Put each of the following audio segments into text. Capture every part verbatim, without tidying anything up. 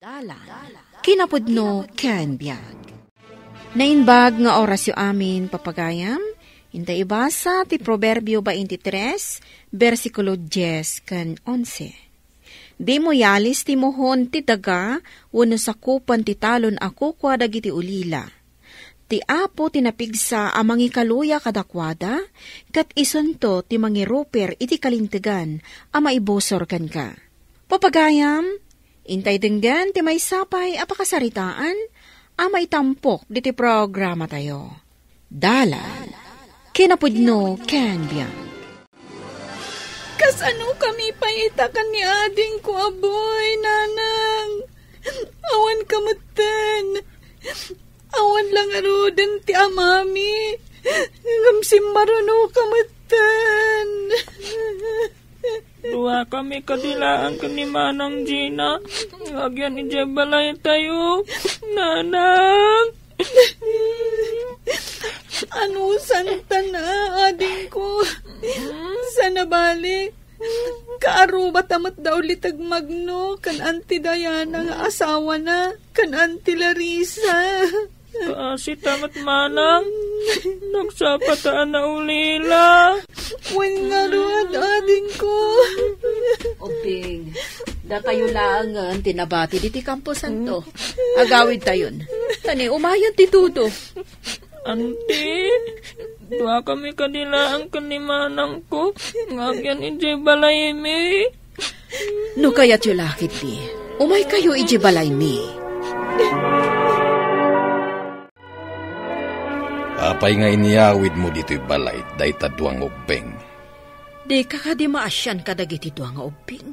Dalan, kinapudno ken biag. Naimbag nga orasyo amin, papagayam, inta ibasa ti Proverbio twenty-three, bersikulo dies ken onse. Dimo yalis ti muhon ti daga wenno sakupan ti talon a kukua dagiti ulila. Ti Apo ti napigsa a mangikaluya kadakuada, ket isunto ti mangiruper iti kalintegan a maibusor kenka. Papagayam, intay denggen ti maysa pay a pakasaritaan a maitampok diti programatayo. Dalan, kinapudno ken biag. Kasano kami pay ita ken ni adingko a boy, nanang? Awan ka metten. Awan la ngaruden ti amami. Ngem simmaruno ka metten. Dua kami kadi laeng ken ni Manang Gina nga agyan idiay balaytayo. Nanang! Anusanta na, adingko. Sana bali, kaarubata met da uliteg Magno ken Auntie Diana nga asawana, ken Auntie Larissa. Kaasi ta met, manang. Nagsapa ta a naulila. Wen ngarud, adingko. Ubbing, dakayo laengen ti nabati diti kamposanto. Agawidtayon. Tani, umayon ti tudo. Auntie, dua kami kadi laeng ken ni manangko nga agyan idiay balaymi. No kayatyo la ketdi, umaykayo idiay balaymi. Apay nga inyawidmo ditoy balay dayta dua nga ubbing? Dika kadi maasian kadagiti dua nga ubbing?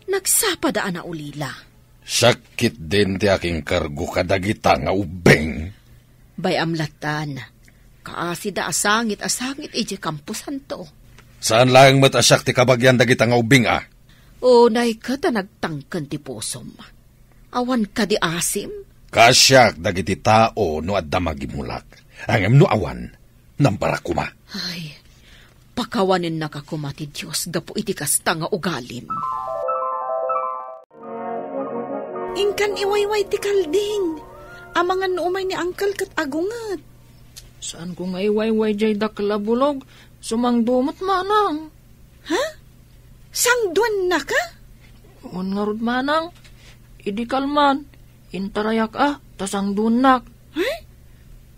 Nagsapada a naulila. Siak ketdin ti akingkargo kadagita nga ubbing. Bay-am lattan, kaasida a sangit a sangit idiay kamposanto. Saan laeng met a siak ti kabagian dagita nga ubbing a. Unay ket a nagtangken ti pusom. Awan kadi asim? Kaasiak dagiti tao no adda magimulak. Ngem no awan, nambarak koma. Ay, pakawanennaka koma ti Dios gapu iti kasta nga ugalim. Inkan iwayway ti kalding. Amangan no umay ni Uncle ket agunget. Saanko nga iwayway jay dakkel a bulog, sumangdo met, manang. Ha? Sangduannaka? Wen ngarud, manang. Idi kalman, intarayak a, ta sangduannak. Ay,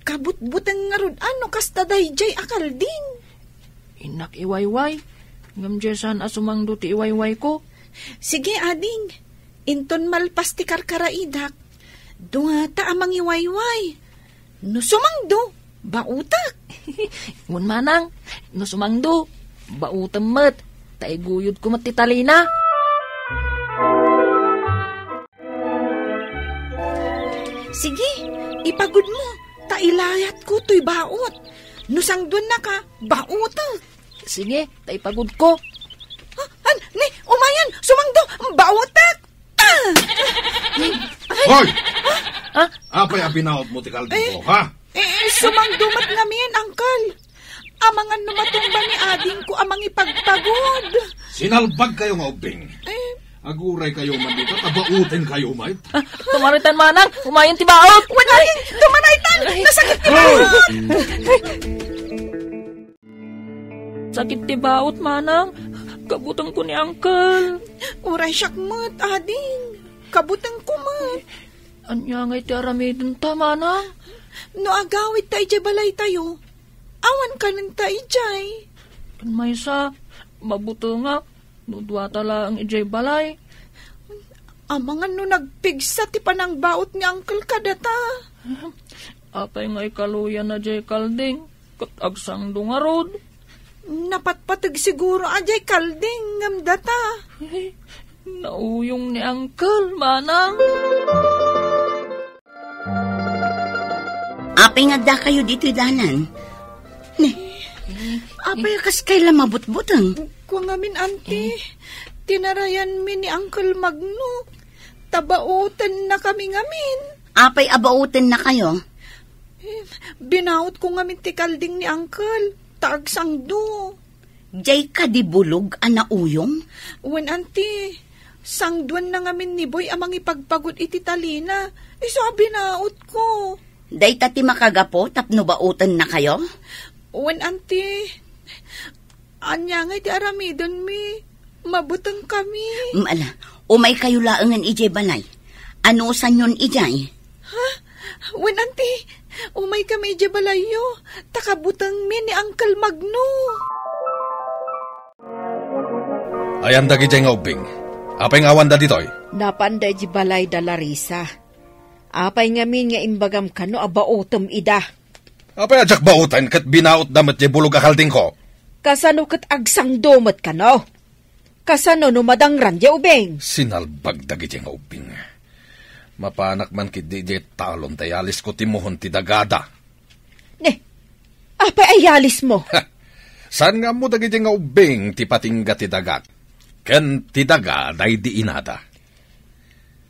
kabutbuteng ngarud a no kasta dayjay a kalding. Innak iwayway, ngem jay saan a sumangdo ti iwaywayko. Sige, ading, inton malpas ti karkaraidak, duata a mangiwayway. No sumangdo, baotek. Wen manang, no sumangdo, baotem met, ta iguyodko met ti talina. Sige, ipagudmo, ta ilayatko toy baot. No sangduannaka, baotek. Sige, ta ipagudko. Ah, an, ni, umayen, sumangdo, baotek. Ah! Hoy! Ah? Apay a binaotmo ti kaldingko, ha? Eh, sumangdo met ngamin, Uncle. Amangan no matumba ni adingko a mangipagpagod. Sinalbagkayo nga ubbing. Eh. Aguraykayo man dita, ta baotenkayo met. Ah, tumaritan manang, umayen ti baot. Wen, ay, tumaritan, nasakit ti baot. Sakit ti baot, manang. Kabutengko ni Uncle. Uray siak met, ading. Kabutengko met. Ania ngay ti aramidenta, manang? No agawidta idiay balaytayo, awan kanenta idiay. Ken maysa, mabutengak no duata laeng idiay balay. Amangan no nagpigsa ti panangbaot ni Uncle kadata. Apay nga ikaluyan na jay kalding, ket agsangdo ngarud? Napatpateg siguro a jay kalding ngem data. Nauyong ni Uncle, manang. Apay nga addakayo ditoy dalan? Ne, apay a kaskay la mabutbuteng? Kua ngamin, Auntie. Tinarayanmi ni Uncle Magno. Ta baotennakami ngamin. Apay a baotennakayo? Eh, binaotko ngamin ti kalding ni Uncle. Ta agsangdo. Jay kadi bulog a nauyong? Wen, Auntie. Sangduanna ngamin ni Boy a mangipagpagod iti talina. Isu a binaotko. Dayta ti makagapu tapno baotennakayo? Wen, anti. Ania ngay ti aramidenmi? Mabutengkami. Mm, ala, umaykayo laengen idiay balay. Anusanyon idiay? Ha? Wen, anti. Umaykami idiay balayyo. Ta kabutengmi ni Uncle Magno. Ayan dagidiay nga ubbing. Apay nga awanda ditoy? Napanda idiay balay da Larisa. Apay ngamin nga imbagam kano a baotem ida? Apay a diak baoten ket binaotda met diay bulog a kaldingko? Kasano ket agsangdo met kano? Kasano no madangran diay ubing? Sinalbag dagidiay nga ubbing. Mapanak man ketdi diay talon ta yalisko ti muhon ti dagada. Ne, apay a yalismo? Ha! Saan nga ammo dagidiay nga ubbing ti patingga ti dagak? Ken ti daga daydi inada.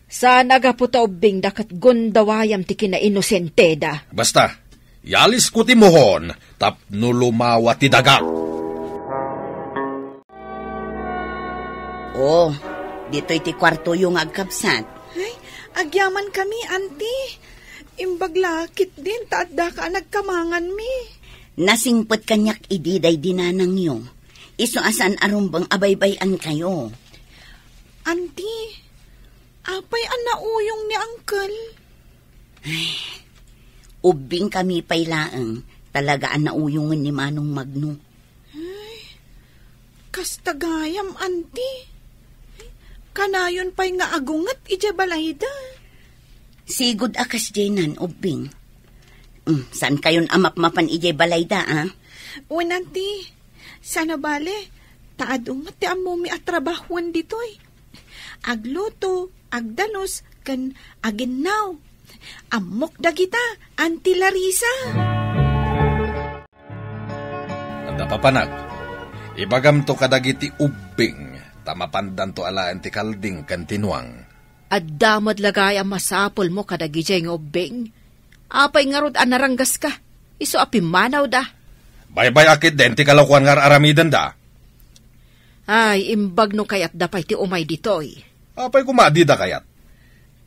Saan a gapu ta ubbingda ket gundawayam ti kinainosenteda. Basta, yalisko ti muhon tapno lumawa ti daga. Oh, ditoy ti kuartoyo nga agkabsat. Ay, agyamankami, anti. Imbag la ketdin ta addaka a nagkamanganmi. Nasingpet kaniak idi daydi nanangyo. Isu a saan a rumbeng a baybay-ankayo. Anti, apay a nauyong ni Uncle? Ay, ubbingkami pay laeng, talaga a nauyongen ni Manong Magno. Ay, kasta gayam, anti. Kanayon pay nga agunget idiay balayda. Sigud a kasdiaynan, ubbing. Mm, saankayon a mapmapan idiay balayda, a? Wen, anti. Saan a bale, ta adu met ti ammomi a trabahoen ditoy. Agluto, agdalus, ken aginnaw. Ammok dagita, Anti Larisa. Adda papanak, ibagamto kadagiti ubbing, ta mapandanto alaen ti kalding ken ti nuang. Adda met la gayam masapulmo kadagidiay nga ubbing? Apay ngarud a naranggaska? Isu a pimmanawda. Baybay-ak ketdin ti kalakuan nga ar-aramidenda. Ay, imbag no kayatda pay ti umay ditoy. Apay koma a dida kayat?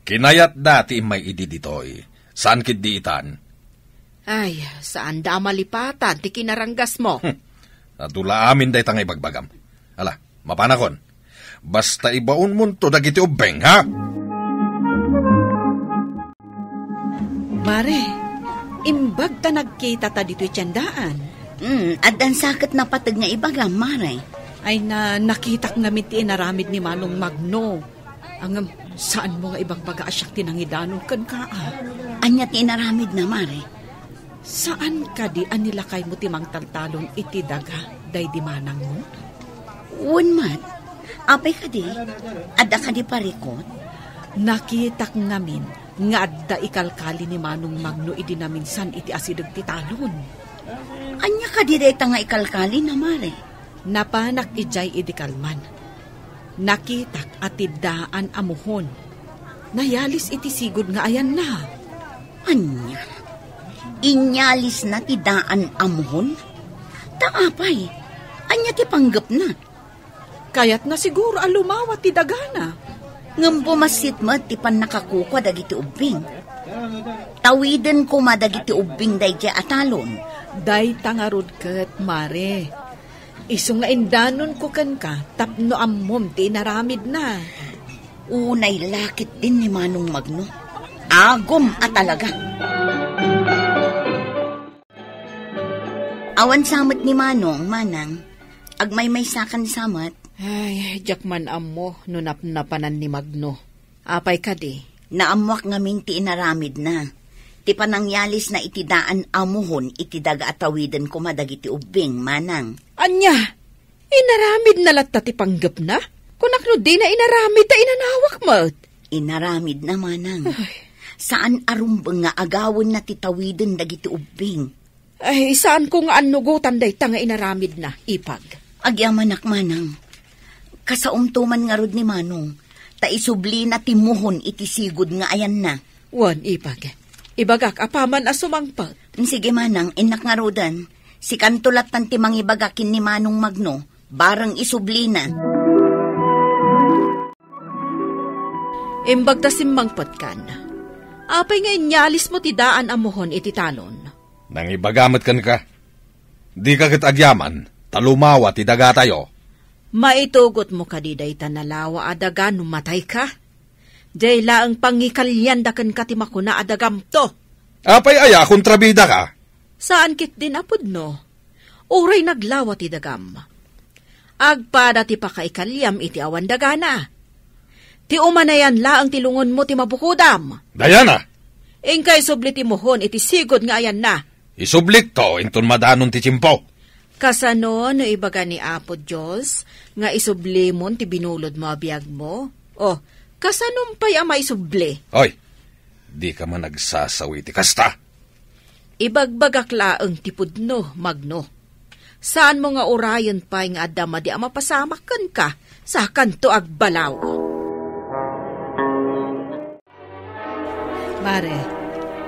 Kinayatda ti immay idi ditoy. Saan ketdi itan? Ay, saanda a malipatan ti kinaranggasmo. Hmm. Adu la amin dayta nga ibagbagam. Ala, mapanakon. Basta ibaonmonto dagiti ubbing, ha? Mare, imbag ta nagkitata ditoy tiendaan. Hmm, addan sa ket napateg nga ibagam, Mare. Ay na, nakitak ngamin ti inaramid ni Manong Magno. Ngem, saanmo nga ibagbaga a siak ti nangidanon kenka, a? Ania ti inaramidna, Mare? Saan kadi a nilakaymo ti mangtaltalon iti daga daydi manangmo? Wen met. Apay kadi? Adda kadi parikut? Nakitak ngamin nga adda ikalkali ni Manong Magno idi naminsan iti asideg ti talon. Ania kadi dayta nga ikalkalina, Mare? Napanak idiay idi kalman. Nakitak a ti daan a muhon. Nayalis iti sigud nga ayanna. Ania? Inyalisna ti daan a muhon? Ta apay? Ania ti panggepna? Kayatna siguro a lumawa ti dagana. Ngem bumassit met ti pannakakukua dagiti ubbing. Tawiden koma dagiti ubbing daydiay a talon. Dayta ngarud ket, Mare. Isu nga indanonko kenka tapno ammom ti inaramidna. Unay la ketdin ni Manong Magno. Agum a talaga. Awan sa met ni Manong, Manang. Agmaymaysakan sa met. Ay, diak man ammo no napnapanan ni Magno. Apay kadi? Naammoak ngamin ti inaramidna. Ti panangyalisna iti daan a muhon iti daga a tawiden koma dagiti ubbing, Manang. Ania? Inaramidna latta ti panggepna? Kunak no dina inaramid ta inanawak met. Inaramidna, Manang. Ay. Saan a rumbeng nga agawenna ti tawiden dagiti ubbing. Ay, saanko nga annugotan dayta nga inaramidna, Ipag. Agyamanak, Manang. Kasaomto man ngarud ni Manong, ta isublina ti muhon iti sigud nga ayanna. Wen, Ipag. Ibagak apaman a sumangpet. Sige, Manang, innak ngaruden. Sikanto lattan ti mangibaga ken ni Manong Magno, bareng isublina. Imbag ta simmangpetkan. Apay nga inyalismo ti daan a muhon iti talon? Nangibaga met kenka. Dika ket agyaman, ta lumawa ti dagatayo. Maitugotmo kadi dayta nalawa a daga no matayka? Diay laeng pangikalianda kenka ti makuna a dagamto. Apay aya a kontrabidaka? Saan ketdin a pudno. Uray naglawa ti dagam. Agpada ti pakaikaliam iti awan dagana. Ti umanayan laeng ti lungonmo ti mabukodam. Diana! Inka isubli ti muhon iti sigud nga ayanna. Isublikto inton madanon ti tiempo. Kasano no ibaga ni Apo Dios nga isublimon ti binulodmo a biagmo? O, kasano pay a maisubli? Oy, dika man agsasawi iti kasta. Ibagbagak laeng ti pudno, Magno. Saanmo nga urayen pay nga adda madi a mapasamak kenka, sakanto agbalaw. Mare,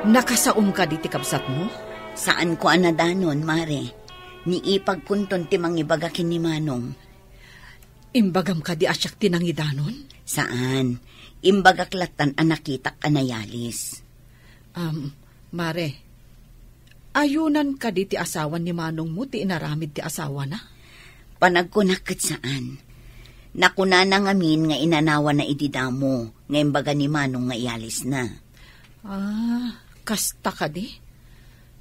nakasaom kadi ti kabsatmo? Saanko a nadanon, Mare. Ni ipagkonton ti mangibaga ken ni Manong. Imbagam kadi a siak ti nangidanon? Saan. Imbagak lattan a nakitak a nayalis. Am, Mare, ayunan kadi ti asawan ni manongmo ti inaramid ti asawana? Panagkunak ket saan. Nakunana ngamin nga inanawana idi damo nga imbaga ni Manong nga iyalisna. Ah, kasta kadi?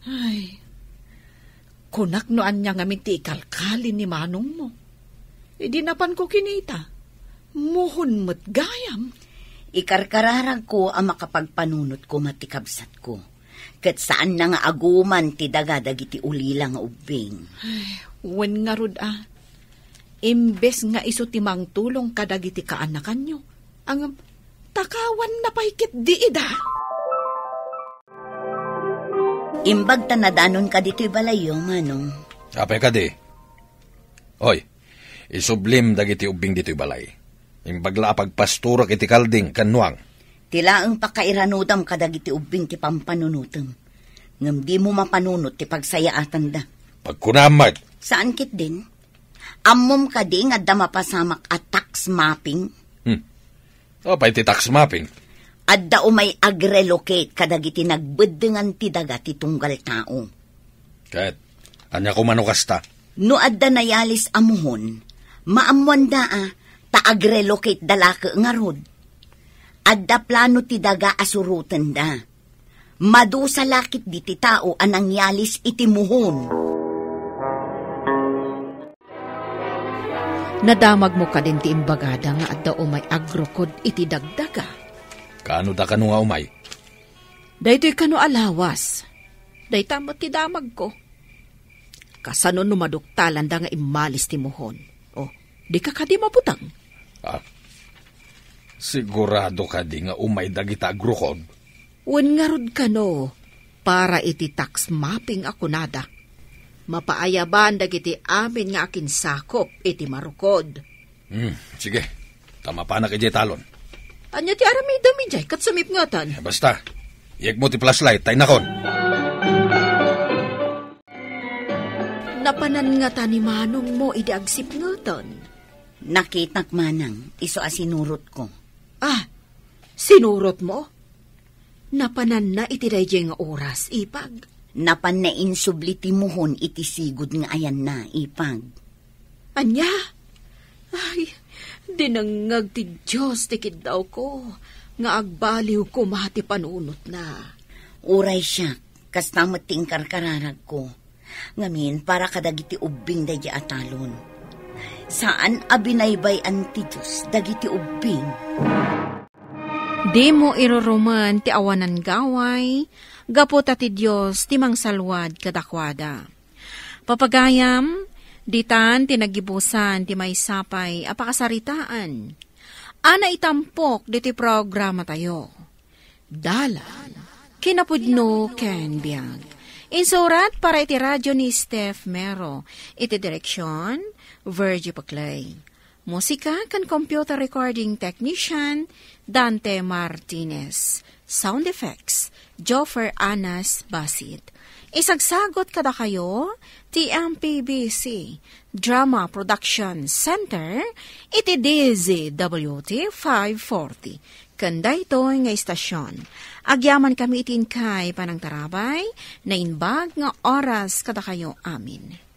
Ay, kunak no ania ngamin ti ikalkali ni manongmo. Idi napanko kinita, muhon met gayam. Ikarkararagko a makapagpanunot koma ti kabsatko. Ket saanna nga aguman ti daga dagiti ulila nga ubbing. Ay, wen ngarud a. Imbes nga isu ti mangtulong kadagiti kaanakanyo, ngem takawanna pay ketdi ida. Imbag ta nadanonka ditoy balayyo, Manong. Apay kadi? Oy, isublim dagiti ubbing ditoy balay. Imbag la a pagpasturek iti kalding ken nuang. Ti laeng pakairanudam kadagiti ubbing ti pampanunotem. Ngem dimo mapanunot ti pagsayaatanda. Pagkunam met. Saan ketdin? Ammom kadi nga adda mapasamak a tax mapping? Hmm. Apay ti tax mapping? Adda umay agrelocate kadagiti nagbeddengan ti daga ti tunggal tao. Ket, ania koma no kasta? No adda nayalis a muhon, maammoanda a, ta agrelocate da lake ngarud. Adda plano ti daga a surotenda. Madusa la ketdi ti tao a nangyalis iti muhon. Nadamagmo kadin ti imbagada nga adda umay agrukod iti dagdaga? Kaano da kano nga umay? Daytoy kano a lawas. Dayta met ti damagko. Kasano no maduktalanda nga immalis ti muhon? O, dika kadi mabutang? Ah, sigurado kadi nga umay dagita agrukod? Wen ngarud kano, para iti tax mapping a kunada. Mapaayaban dagiti amin nga akinsakop iti marukod. Hmm, sige. Ta mapanak idiay talon. Ania ti aramidem idiay ket sumipngetan? Eh, basta, iyegmo ti flashlight, ta innakon. Napanan ngata ni manongmo idi agsipngetan? Nakitak manang, isu a sinurotko. Ah, sinurotmo? Napananna iti daydiay nga oras, ipag? Napanna insubli ti muhon iti sigud nga ayanna, ipag. Ania? Ay, dinengngeg ti Dios ti kiddawko, nga agbaliw koma ti panunotna. Uray siak, kasta met ti inkarkararagko. Ngamin, para kadagiti ubbing daydiay a talon. Saan a binaybay-an ti Dios dagiti ubbing. Dimo irurumen ti awanan gaway, gapu ta ti Dios ti mangsalwad kadakuada. Papagayam, ditan ti naggibusan ti maysa pay a pakasaritaan a naitampok ditoy programatayo. Dalan, kinapudno ken biag. Insurat para iti radio ni Steph Mero. Iti direksyon, Virgie Paclay. Musika ken computer recording technician, Dante Martinez. Sound effects, Joffer Anas Basit. Isagsagot kadakayo ti M P B C Drama Production Center iti D Z W T five forty. ken daytoy nga istasion. Agyamankami iti inkay panangtarabay, naimbag nga oras kadakayo amin.